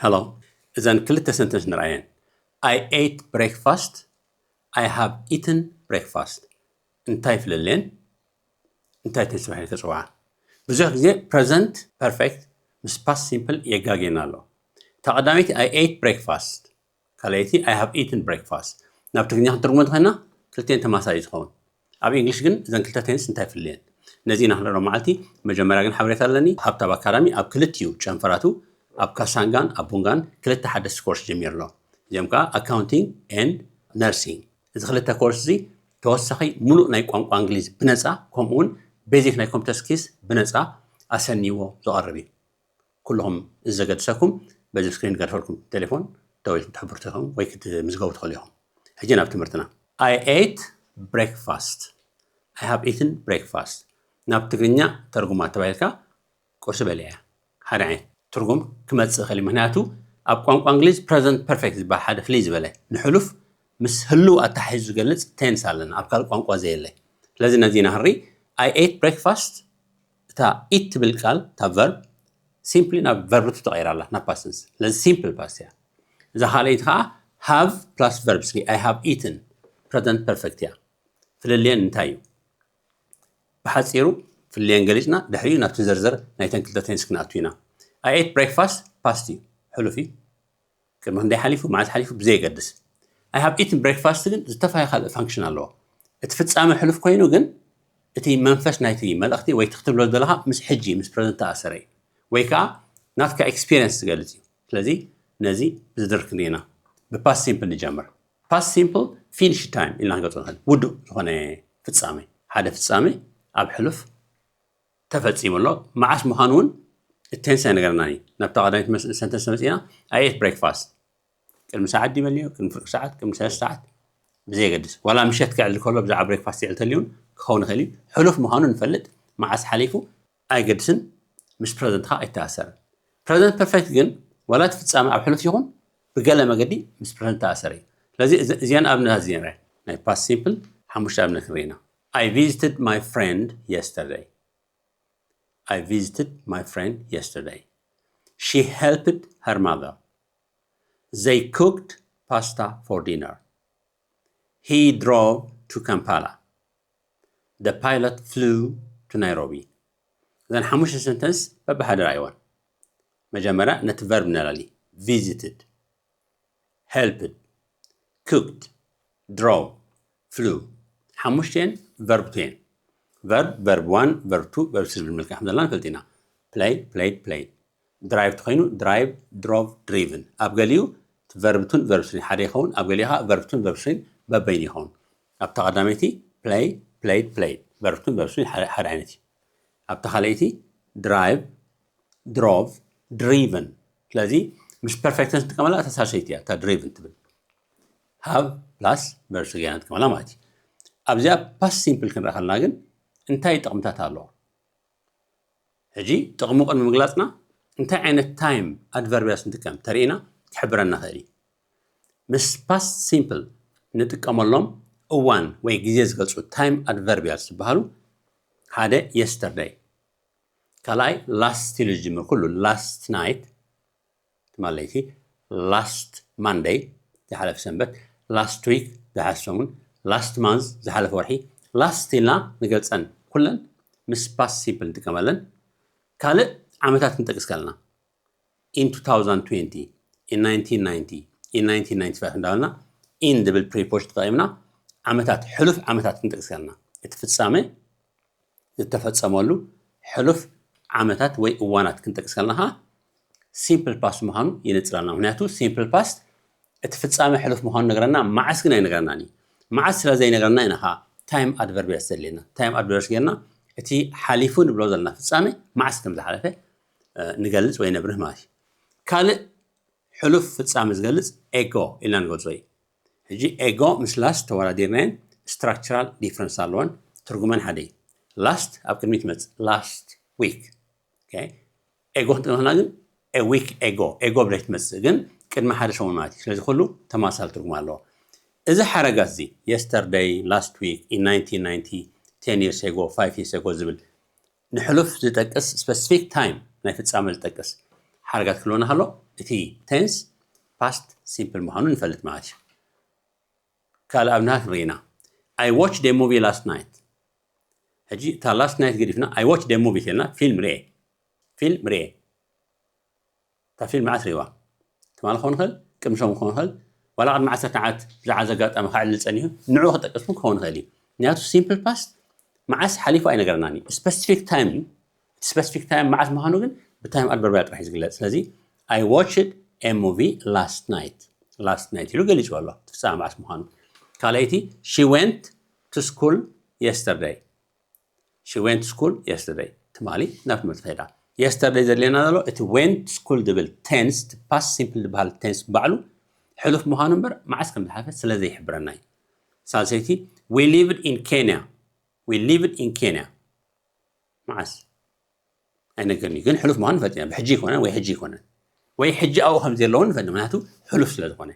Hello. እዘን ክልተ ሰንተንስ ንርኣየን። I ate breakfast. I have eaten breakfast። እንታይ ፍለልየን? እንታይ ተስባሒ ተፅዋዓ? ብዙሕ ግዜ present perfect ምስ past simple የጋግየና ኣሎ። እታ ቀዳመይቲ I ate breakfast፣ ካልኣይቲ I have eaten breakfast። ናብ ትግርኛ ክንትርጉሞ እንተኾይና ክልቲኤን ተማሳሊ ዝኸውን። ኣብ English ግን እዘን ክልተ ቴንስ እንታይ ፍልየን? ነዚ ኢና ክንርኢ መዓልቲ። መጀመርያ ግን ሓበሬታ ኣለኒ። ሃብታብ ኣካዳሚ ኣብ ክልቲኡ ጨንፈራቱ ኣብ ካሳንጋን ኣብ ቡንጋን ክልተ ሓደስቲ ኮርስ ጀሚሩ ኣሎ። እዚኦም ከዓ accounting and nursing። እዚ ክልተ ኮርስ እዚ ተወሳኺ ሙሉእ ናይ ቋንቋ እንግሊዝ ብነፃ፣ ከምኡ እውን ቤዚክ ናይ ኮምፒተር ስኪልስ ብነፃ ኣሰንይዎ ዝቐርብ እዩ። ኩልኹም እዚ ዘገድሰኩም በዚ ስክሪን ገድፈልኩም ቴሌፎን ደዊልኩም ትሕብሩ ትኽእሉ ወይ ክትምዝገቡ ትኽእሉ ኢኹም። ሕጂ ናብ ትምህርትና። I ate breakfast. I have eaten breakfast። ናብ ትግርኛ ተርጉማ ተባሂልካ ቁርሲ በሊዐ። ሓደ ዓይነት ትርጉም ክመጽእ ይኽእል እዩ። ምክንያቱ ኣብ ቋንቋ እንግሊዝ present perfect ዝበሃል ሓደ ፍልይ ዝበለ ንሕሉፍ ምስ ህሉው ኣተሓሒዙ ዝገልጽ ቴንስ ኣለና፣ ኣብ ካልእ ቋንቋ ዘየለ። ስለዚ ነዚ ኢና ክንርኢ። I ate breakfast። እታ eat ትብል ቃል፣ እታ verb simply ናብ verb two ተቐይራ ኣላ፣ ናብ past tense። ስለዚ simple past እያ። እዛ ካልኣይቲ ከዓ have plus verb three፣ I have eaten፣ present perfect እያ። ፍልልየን እንታይ እዩ? ብሓፂሩ ፍልልየን ገሊፅና ድሕሪኡ ናብቲ ዝርዝር ናይተን ክልተ ቴንስ ክንኣቱ ኢና። I ate breakfast past እዩ፣ ሕሉፍ እዩ። ቅድሚ ክንደይ ሓሊፉ፣ መዓስ ሓሊፉ ብዘየገድስ። I have eaten breakfast ግን ዝተፋየ ካልእ ፋንክሽን ኣለዎ። እቲ ፍጻመ ሕሉፍ ኮይኑ ግን እቲ መንፈስ ናይቲ መልእኽቲ ወይ እቲ ክትብሎ ዘለኻ ምስ ሕጂ፣ ምስ ፕረዘንት ተኣሰረ እዩ። ወይ ከዓ ናትካ ኤክስፒሪየንስ ዝገልጽ እዩ። ስለዚ ነዚ ብዝርዝር ክንርኢና። ብፓስት ሲምፕል ንጀምር። ፓስት ሲምፕል ፊኒሽ ታይም ኢልና ክንገልጾ ንኽእል። ውዱእ ዝኾነ ፍጻመ፣ ሓደ ፍጻመ ኣብ ሕሉፍ ተፈጺሙ ኣሎ። መዓስ ምዃኑ እውን እቲ ቴንስ ኣይነገረናን እዩ። ናብታ ቀዳመይቲ መስ-፣ ሰንተንስ መጺእና፣ I ate breakfast። ቅድሚ ሰዓት ድዩ መሊኡ? ቅድሚ ፍርቂ ሰዓት? ቅድሚ ሰለስተ ሰዓት? ብዘየገድስ። ዋላ ምሸት ክዕል ከሎ ብዛዕባ ብሬክፋስት ይዕል ተልዩን ክኸውን ይኽእል እዩ። ሕሉፍ ምዃኑ ንፈልጥ። መዓስ ሓሊፉ ኣይገድስን። ምስ ፕረዘንት ኸኣ ኣይተኣሰርን። ፕረዘንት ፐርፌክት ግን ዋላ እቲ ፍጻመ ኣብ ሕሉፍ ይኹን ብገለ መገዲ ምስ ፕረዘንት ተኣሰረ እዩ። ስለዚ እዚ-፣ እዚኣን ኣብነታት እዚአን ርኣይ። ናይ ፓስት ሲምፕል ሓሙሽተ ኣብነት ክንርኢ ኢና። I visited my friend yesterday. I visited my friend yesterday. She helped her mother. They cooked pasta for dinner. He drove to Kampala. The pilot flew to Nairobi. እዘን ሓሙሽተ ሰንተንስ በብሓደ ረኣይወን። መጀመርያ ነቲ ቨርብ ነላሊ። ቪዚትድ፣ ሄልፕድ፣ ኩክድ፣ ድሮቭ፣ ፍሉ። ሓሙሽተን ቨርብ ቱ እየን። ቨርብ፣ ቨርብ ዋን፣ ቨርብ ቱ፣ ቨርብ ስሪ ዝብል መልክዕ ከም ዘለና ንፈልጥ ኢና። ፕለይ፣ ፕለይድ፣ ፕለይድ። ድራይቭ ተኾይኑ ድራይቭ፣ ድሮቭ፣ ድሪቭን። ኣብ ገሊኡ ቨርብ ቱን ቨርብ ስሪን ሓደ ይኸውን፣ ኣብ ገሊኡ ከዓ ቨርብ ቱን ቨርብ ስሪን በበይኑ ይኸውን። ኣብታ ቀዳመይቲ ፕለይ፣ ፕለይድ፣ ፕለይድ። ቨርብ ቱን ቨርብ ስሪን ሓደ፣ ሓደ ዓይነት እዩ። ኣብታ ካልኣይቲ ድራይቭ፣ ድሮቭ፣ ድሪቭን። ስለዚ ምስ ፐርፌክት ቴንስ ንጥቀመላ እታ ሳልሰይቲ እያ፣ እታ ድሪቭን ትብል። ሃቭ ፕላስ ቨርብ ስሪ ገይርና ንጥቀመላ ማለት እዩ። ኣብዚኣ ፓስት ሲምፕል ክንርኢ ከለና ግን እንታይ ጥቕምታት ኣለዎ? ሕጂ ጥቕሙ ቅድሚ ምግላጽና እንታይ ዓይነት ታይም ኣድቨርቢያልስ ንጥቀም ተሪእና ክሕብረና ይኽእል እዩ። ምስ ፓስት ሲምፕል ንጥቀመሎም እዋን ወይ ግዜ ዝገልጹ ታይም ኣድቨርቢያልስ ዝበሃሉ ሓደ የስተርደይ፣ ካልኣይ ላስት ኢሉ ዝጅምር ኩሉ፣ ላስት ናይት ትማል ለይቲ፣ ላስት ማንደይ ዝሓለፈ ሰንበት፣ ላስት ዊክ ዝሓለፈ ሰሙን፣ ላስት ማንዝ ዝሓለፈ ወርሒ፣ ላስት ኢልና ንገልጸን ኩለን ምስ ፓስት ሲምፕል ንጥቀመለን። ካልእ ዓመታት ክንጠቅስ ከለና in two thousand twenty፣ in nineteen ninety፣ in nineteen ninety-five እንዳበልና ኢን ዝብል ፕሪፖዚሽን ተጠቒምና ዓመታት፣ ሕሉፍ ዓመታት ክንጠቅስ ከለና እቲ ፍጻመ ዝተፈጸመሉ ሕሉፍ ዓመታት ወይ እዋናት ክንጠቅስ ከለና ኸዓ ሲምፕል ፓስት ምዃኑ ይነጽረልና። ምኽንያቱ ሲምፕል ፓስት እቲ ፍጻመ ሕሉፍ ምዃኑ ነገረና፣ መዓስ ግን ኣይነገረናን እዩ። መዓስ ስለ ዘይነገረና ኢና ኸዓ ታይም ኣድቨርቢያልስ ዘድልየና። ታይም ኣድቨርቢያልስ ጌርና እቲ ሓሊፉ ንብሎ ዘለና ፍጻመ መዓስ ከም ዝሓለፈ፣ እ፣ ንገልጽ ወይ ነብርህ ማለት እዩ። ካልእ ሕሉፍ ፍጻመ ዝገልጽ ኤጎ ኢልና ንገልጾ እዩ። ሕጂ ኤጎ ምስ ላስት ተወዳዲርናየን ስትራክቸራል ዲፍረንስ ኣለወን፣ ትርጉመን ሓደ እዩ። ላስት ኣብ ቅድሚት ትመጽእ፣ ላስት ዊክ። ኦኬ። ኤጎ ክንጥቅም ከለና ግን ኤ ዊክ ኤጎ፣ ኤጎ ብለሽ ትመጽእ ግን ቅድሚ ሓደ ሰሙን ማለት እዩ። ስለዚ ኩሉ ተመሳሳሊ ትርጉም ኣለዎ። እዚ ሓረጋት እዚ የስተርደይ፣ ላስት ዊክ፣ ኢን ናይንቲን ናይንቲ፣ ቴን ይርስ ኤጎ፣ ፋይቭ ይርስ ኤጎ ዝብል ንሕሉፍ ዝጠቅስ ስፐሲፊክ ታይም ናይ ፍጻመ ዝጠቅስ ሓረጋት ክህልወና ከሎ እቲ tense past simple ምዃኑ ንፈልጥ ማለት እዩ። ካልእ ኣብነት ክንርኢ ኢና። I watched a movie last night። ሕጂ እታ last night ገዲፍና I watched a movie ተልና ፊልም ርኤ። ፊልም ርኤ። እታ ፊልም መዓስ ርእይዋ? ትማሊ ክኸውን ይኽእል፣ ቅድሚ ሰሙን ክኸውን ይኽእል፣ ዋላ ቅድሚ ዓሰርተ ዓመት ብዛዕባ ዘጋጠመ ከዕልል ጸኒሑ ንዕኡ ክጠቅስ እውን ክኸውን ይኽእል እዩ። ምክንያቱ simple past መዓስ ሓሊፉ ኣይነገረናን እዩ። Specific time እዩ። እቲ specific time መዓስ ምዃኑ ግን ብ time adverbial ጥራሕ እዩ ዝግለጽ። ስለዚ I watched a movie last night። Last night ኢሉ ገሊጽዎ ኣሎ እቲ ፍጻመ መዓስ ምዃኑ። ካልኣይቲ she went to school yesterday። She went to school yesterday። ትማሊ ናብ ትምህርቲ ከይዳ። Yesterday ዘድልየና ዘሎ እቲ went to school ዝብል tense፣ እቲ past simple ዝበሃል tense ባዕሉ ሕሉፍ ምዃኑ እምበር መዓስ ከም ዝሓለፈ ስለ ዘይሕብረና እዩ። ሳልሰይቲ we lived in Kenya። We lived in Kenya። መዓስ? ኣይነገርኒ፣ ግን ሕሉፍ ምዃኑ ንፈልጥ ኢና። ብሕጂ ይኮነን ወይ ሕጂ ይኮነን። ወይ ሕጂ ኣብኡ ከም ዘለውን ንፈልጥ፣ ምክንያቱ ሕሉፍ ስለ ዝኾነ።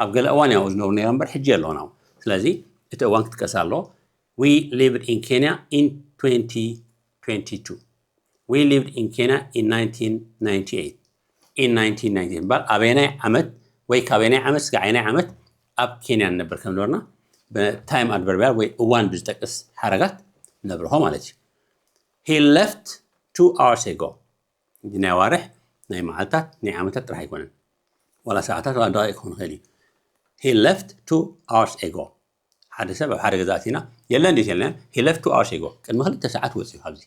ኣብ ገለ እዋን ያው ዝነብሩ ነይሮም እምበር ሕጂ የለውን ኣብኡ። ስለዚ እቲ እዋን ክጥቀስ ኣለዎ። We lived in Kenya in twenty twenty-two። We lived in Kenya in nineteen ninety-eight። In nineteen ninety-eight እምበር ኣበየናይ ዓመት ወይ ካበየናይ ዓመት ስጋዕ ኣየናይ ዓመት ኣብ ኬንያ ንነብር ከም ነበርና ብ time adverbial ወይ እዋን ብዝጠቅስ ሓረጋት ነብርሆ ማለት እዩ። He left two hours ago። ናይ ኣዋርሕ፣ ናይ መዓልታት፣ ናይ ዓመታት ጥራሕ ኣይኮነን። ዋላ ሰዓታት ዋላ ደቂቕ ክኾን ይኽእል እዩ። He left two hours ago። ሓደ ሰብ ኣብ ሓደ ገዛ ኣቲና የለን ድዩ የለን? He left two hours ago። ቅድሚ ክልተ ሰዓት ወፂኡ ካብዚ።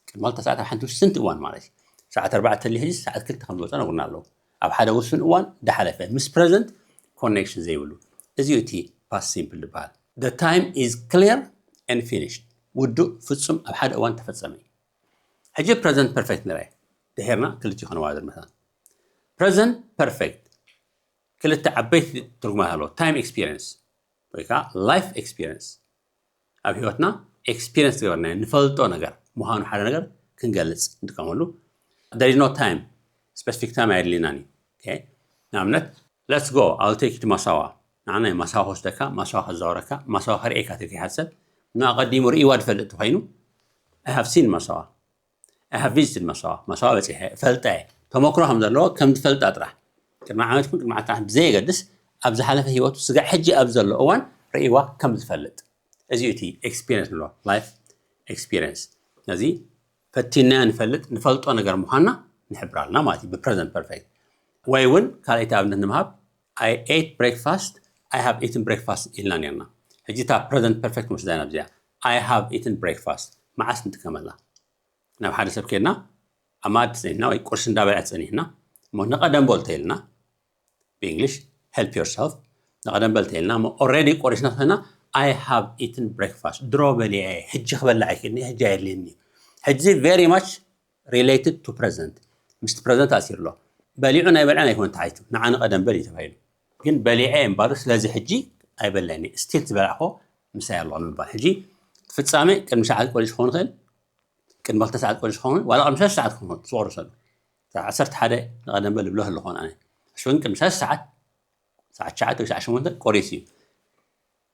ቅድሚ ክልተ ሰዓት ኣብ ሓንቲ ውስንቲ እዋን ማለት እዩ። ሰዓት ኣርባዕተ ተሊ ሕጂ ሰዓት ክልተ ከም ዝወፀ ነግሩና ኣለዉ። ኣብ ሓደ ውሱን እዋን ዝሓለፈ ምስ present connection ዘይብሉ። እዚ እዩ እቲ past simple ዝበሃል። The time is clear and finished። ውዱእ ፍጹም ኣብ ሓደ እዋን ተፈጸመ እዩ። ሕጂ present perfect ንርኣይ። ድሒርና ክልቲኡ ከነወዳድር መታን። Present perfect ክልተ ዓበይቲ ትርጉማት ኣለዎ። Time experience ወይ ከዓ life experience። ኣብ ህይወትና experience ዝገበርናዮ ንፈልጦ ነገር ምዃኑ ሓደ ነገር ክንገልጽ ንጥቀመሉ። There is no time፣ specific time ኣየድልየናን እዩ። Okay? ንኣብነት let's go, I'll take you to ማሳዋ። ንዓ ናይ ማሳዋ ክወስደካ፣ ማሳዋ ከዛወረካ፣ ማሳዋ ከርእየካ ትልካ ይሓሰብ። ንኣቐዲሙ ርእይዋ ዝፈልጥ እንተኾይኑ I have seen ማሳዋ። I have visited ማሳዋ። ማሳዋ በጺሐ እፈልጣ እየ። ተመክሮ ከም ዘለዎ ከም ዝፈልጣ ጥራሕ። ቅድሚ ዓመት ይኹን ቅድሚ ዓሰርተ ዓመት ብዘየገድስ ኣብ ዝሓለፈ ህይወቱ ስጋዕ ሕጂ ኣብ ዘሎ እዋን ርእይዋ ከም ዝፈልጥ። እዚ እዩ እቲ experience ንብሎ፣ life experience። ነዚ ፈቲንናዮ ንፈልጥ፣ ንፈልጦ ነገር ምዃንና ንሕብር ኣለና ማለት እዩ ብ present perfect። ወይ እውን ካልኣይቲ ኣብነት ንምሃብ I ate breakfast፣ I have eaten breakfast ኢልና ነርና። ሕጂ እታ present perfect ክንወስዳ ኢና ኣብዚኣ። I have eaten breakfast መዓስ ንጥቀመላ? ናብ ሓደ ሰብ ከድና ኣብ መኣዲ ጸኒሕና ወይ ቁርሲ እንዳበልዐ ጸኒሕና እሞ ንቐደም በል ተይልና፣ ብእንግሊሽ help yourself፣ ንቐደም በል ተይልና እሞ already ቆሪስና ተኾይና I have eaten breakfast፣ ድሮ በሊዐ፣ ሕጂ ክበልዕ ኣይክእልኒ፣ ሕጂ ኣየድልየኒ። ሕጂ very much related to present፣ ምስቲ present ኣሲሩ ኣሎ። በሊዑ ናይ በልዐን ኣይኮነን ተሓቲቱ፣ ንዓ ንቐደም በል እዩ ተባሂሉ። ግን በሊዐ እምባሉ፣ ስለዚ ሕጂ ኣይበልዕን እየ፣ still ዝበላዕኮ ምሳይ ኣሎ ንምባል። ሕጂ ፍጻመ ቅድሚ ሰዓት ቆሪሱ ክኸውን ይኽእል፣ ቅድሚ ክልተ ሰዓት ቆሪሱ ክኸውን፣ ዋላ ቅድሚ ሰለስተ ሰዓት ክኸውን ዝቆርሰሉ። ሰዓት ዓሰርተ ሓደ ንቐደም በል እብሎ ኣለኹ ኣነ። እሱ ግን ቅድሚ ሰለስተ ሰዓት፣ ሰዓት ትሽዓተ ወይ ሰዓት ሸሞንተ ቆሪሱ እዩ።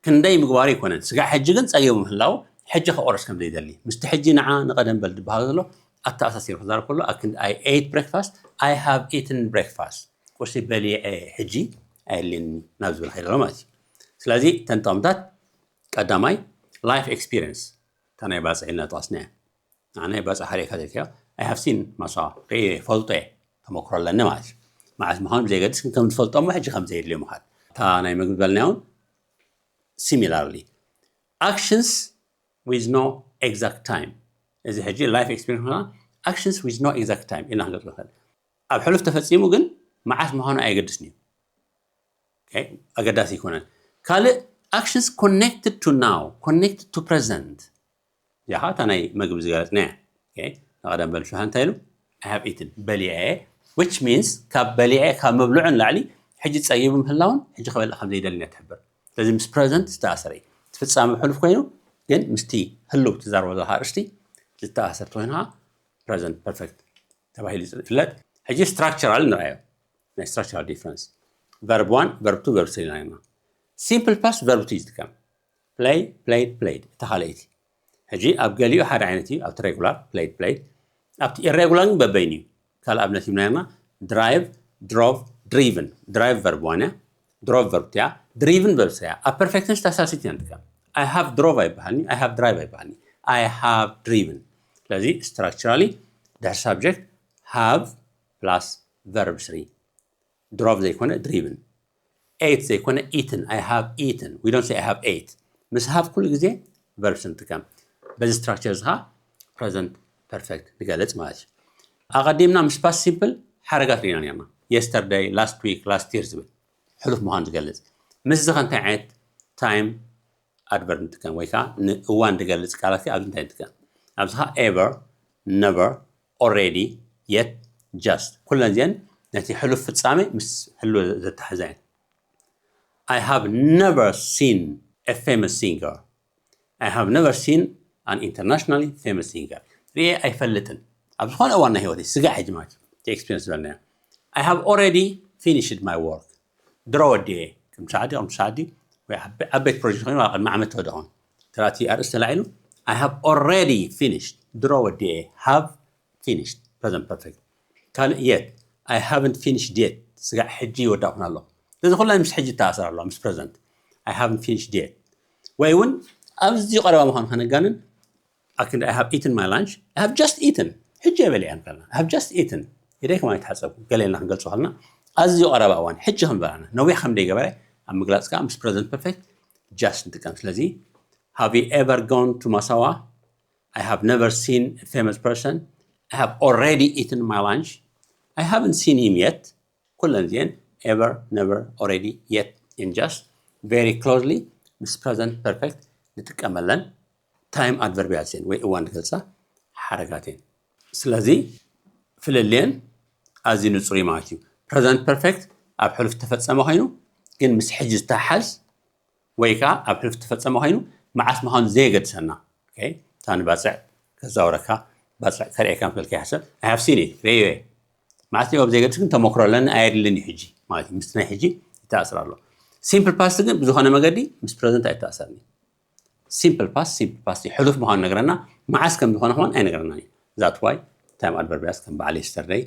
ክንደይ ምግባሩ ኣይኮነን። ስጋዕ ሕጂ ግን ጸጊቡ ምህላው፣ ሕጂ ክቆርስ ከም ዘይደሊ። ምስቲ ሕጂ ንዓ ንቐደም በል ዝበሃል ዘሎ ኣተኣሳሲሩ ክዛረብ ከሎ፣ I can, I ate breakfast፣ I have eaten breakfast። ቁርሲ በሊዐ ሕጂ ኣየድልየኒ ናብ ዝብል ከይዱ ኣሎ ማለት እዩ። ስለዚ እተን ጠቕምታት ቀዳማይ life experience፣ እታ ናይ ባጽዕ ኢልና ጠቐስናያ። ንዓ ናይ ባጽዕ ሓሪእካ ተልካዮ፣ I have seen ማሳዋ፣ ርእየ እፈልጦ እየ፣ ተመክሮ ኣለኒ ማለት እዩ። መዓስ ምዃኑ ብዘየገድስ ግን ከም ዝፈልጦ እሞ ሕጂ ከም ዘየድልዮ ምዃን። እታ ናይ ምግቢ በልናያ እውን similarly። Actions with no exact time። እዚ ሕጂ life experience ምዃና actions with no exact time ኢልና ክንገልጾ ንኽእል። ኣብ ሕሉፍ ተፈጺሙ ግን መዓስ ምዃኑ ኣየገድስን እዩ። Okay? ኣገዳሲ ኣይኮነን። ካልእ actions connected to now፣ connected to present። እዚኣ ኸዓ እታ ናይ መግቢ ዝገለጽናያ። Okay? ንቐደም በል ሽሃ እንታይ ኢሉ? I have eaten፣ በሊዐ እየ። Which means ካብ በሊዐ፣ ካብ ምብልዑ ንላዕሊ ሕጂ ጸጊቡ ምህላውን ሕጂ ክበልዕ ከም ዘይደልን እያ ትሕብር። ስለዚ ምስ present ዝተኣሰረ እዩ። እቲ ፍጻመ ሕሉፍ ኮይኑ ግን ምስቲ ህሉው ትዛረቦ ዘለኻ ኣርእስቲ ዝተኣሰር ተኾይኑ ኸዓ present perfect ተባሂሉ ይፍለጥ። ሕጂ structural ንርኣዮ። ናይ structural difference። Verb one፣ verb two፣ verb three ኢልና። Simple past verb two እዩ ዝጥቀም። Play፣ played፣ played። እታ ካልኣይቲ። ሕጂ ኣብ ገሊኡ ሓደ ዓይነት እዩ። ኣብቲ regular፣ played፣ played። ኣብቲ irregular ግን በበይኑ እዩ። ካልእ ኣብነት ሂብና ነርና። ድራይቭ፣ ድሮቭ፣ ድሪቭን። ድራይቭ ቨርብ ዋን እያ፣ ድሮቭ ቨርብ ቱ እያ፣ ድሪቭን ቨርብ ስሪ እያ። ኣብ ፐርፌክትን ተሳሲት እያ ንጥቀም። I have ድሮቭ ኣይበሃልኒ፣ I have ድራይቭ ኣይበሃልኒ። I have ድሪቭን። ስለዚ ስትራክቸራሊ ድሕሪ ሳብጀክት ሃቭ ፕላስ ቨርብ ስሪ፣ ድሮቭ ዘይኮነ ድሪቭን፣ ኤት ዘይኮነ ኢትን። I have ኢትን። We don't say I have ኤት። ምስ ሃቭ ኩሉ ግዜ ቨርብ ስሪ ንጥቀም። በዚ ስትራክቸር እዚ ከዓ ፕረዘንት ፐርፌክት ንገልጽ ማለት እዩ። ኣቐዲምና ምስ ፓስት ሲምፕል ሓረጋት ርኢና ነርና። የስተርደይ፣ ላስት ዊክ፣ ላስት ይር ዝብል ሕሉፍ ምዃኑ ዝገልጽ። ምስዚ ከ እንታይ ዓይነት ታይም ኣድቨርብ ንጥቀም ወይ ከዓ ንእዋን ዝገልጽ ቃላት ከ ኣብዚ እንታይ ንጥቀም? ኣብዚ ከዓ ኤቨር፣ ነቨር፣ ኦልሬዲ፣ የት፣ ጃስት። ኩለን እዚአን ነቲ ሕሉፍ ፍጻሜ ምስ ህልወ ዘተሓሕዛ እየን። I have never seen a famous singer. I have never seen an internationally famous singer. ርኤ ኣይፈልጥን ኣብ ዝኾነ እዋን ናይ ህይወተይ፣ ስጋዕ ሕጂ ማለት እዩ፣ እቲ ኤክስፒሪየንስ ዝበልናዮ። I have already finished my work. ድሮ ወዲኤ፣ ቅድሚ ሰዓት ድዩ፣ ቅድሚ ሰዓት ድዩ፣ ወይ ዓበ-፣ ዓበይቲ ፕሮጀክት ኮይኑ ዋላ ቅድሚ ዓመት ተወዲኡ። ተራቲ ኣርእስቲ ተላዒሉ፣ I have already finished። ድሮ ወዲኤ፣ have finished፣ ፕረዘንት ፐርፌክት። ካልእ የት፣ I haven't finished yet። ስጋዕ ሕጂ ይወዳእኩን ኣሎ። ስለዚ ኩለን ምስ ሕጂ ይተኣሳሰር ኣለዋ፣ ምስ ፕረዘንት። I haven't finished yet። ወይ እውን ኣብዚ ቀረባ ምዃኑ ከነጋንን፣ I can, I have eaten my lunch። I have just eaten። ሕጂ እየ በሊዐ እንከልና፣ I have just eaten። ኢደይ ከማን ኣይተሓጸብኩን። ገለ ኢልና ክንገልጾ ከለና፣ ኣዝዩ ቀረባ እዋን፣ ሕጂ ከም በላና፣ ነዊሕ ከም ዘይገበረ ኣብ ምግላጽ ከኣ ምስ ፕረዘንት ፐርፌክት ጃስት ንጥቀም። ስለዚ፣ have you ever gone to Massawa? I have never seen a famous person. I have already eaten my lunch. I haven't seen him yet. ኩለን እዚአን ኤቨር፣ ነቨር፣ ኦልሬዲ፣ የት፣ ኤንድ ጃስት ቨሪ ክሎዝሊ ምስ ፕረዘንት ፐርፌክት ንጥቀመለን ታይም ኣድቨርብያት እየን ወይ እዋን ዝገልጻ ሓረጋት እየን። ስለዚ ፍልልየን ኣዝዩ ንጹር እዩ ማለት እዩ። ፕረዘንት ፐርፌክት ኣብ ሕሉፍ ዝተፈጸመ ኮይኑ ግን ምስ ሕጂ ዝተሓዝ ወይ ከዓ ኣብ ሕሉፍ ዝተፈጸመ ኮይኑ መዓስ ምዃኑ ዘየገድሰና። ኦኬ፣ እታ ንባጽዕ ከዛውረካ፣ ባጽዕ ከርእየካ ምስ በልካ ይሕሰብ። I have seen it፣ ርእየ እየ። መዓስ ርኢዮ ኣብ ዘይገድስ ግን ተመክሮ ኣለኒ፣ ኣየድልን እዩ ሕጂ ማለት እዩ። ምስቲ ናይ ሕጂ ይተኣስር ኣሎ። ሲምፕል ፓስት ግን ብዝኾነ መገዲ ምስ ፕረዘንት ኣይተኣሰርኒ። ሲምፕል ፓስት፣ ሲምፕል ፓስት እዩ። ሕሉፍ ምዃኑ ነግረና፣ መዓስ ከም ዝኾነ ከማን ኣይነግረናን እዩ። That's why ታይም ኣድቨርብያስ ከም በዓል የስተርደይ፣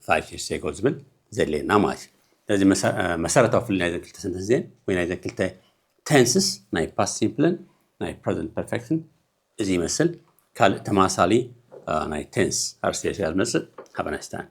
ፋይቭ ይርስ ኤጎ ዝብል ዘድልየና ማለት እዩ። ስለዚ መሰ-፣ እ፣ መሰረታዊ ፍልልይ ናይዘን ክልተ ሰንተንስ እዚአን ወይ ናይዘን ክልተ ቴንስስ፣ ናይ ፓስት ሲምፕልን ናይ ፕረዘንት ፐርፌክትን እዚ ይመስል። ካልእ ተመሳሳሊ፣ እ፣ ናይ ቴንስ ኣርእስቲ ስለ ዝመጽእ፣ have a nice time።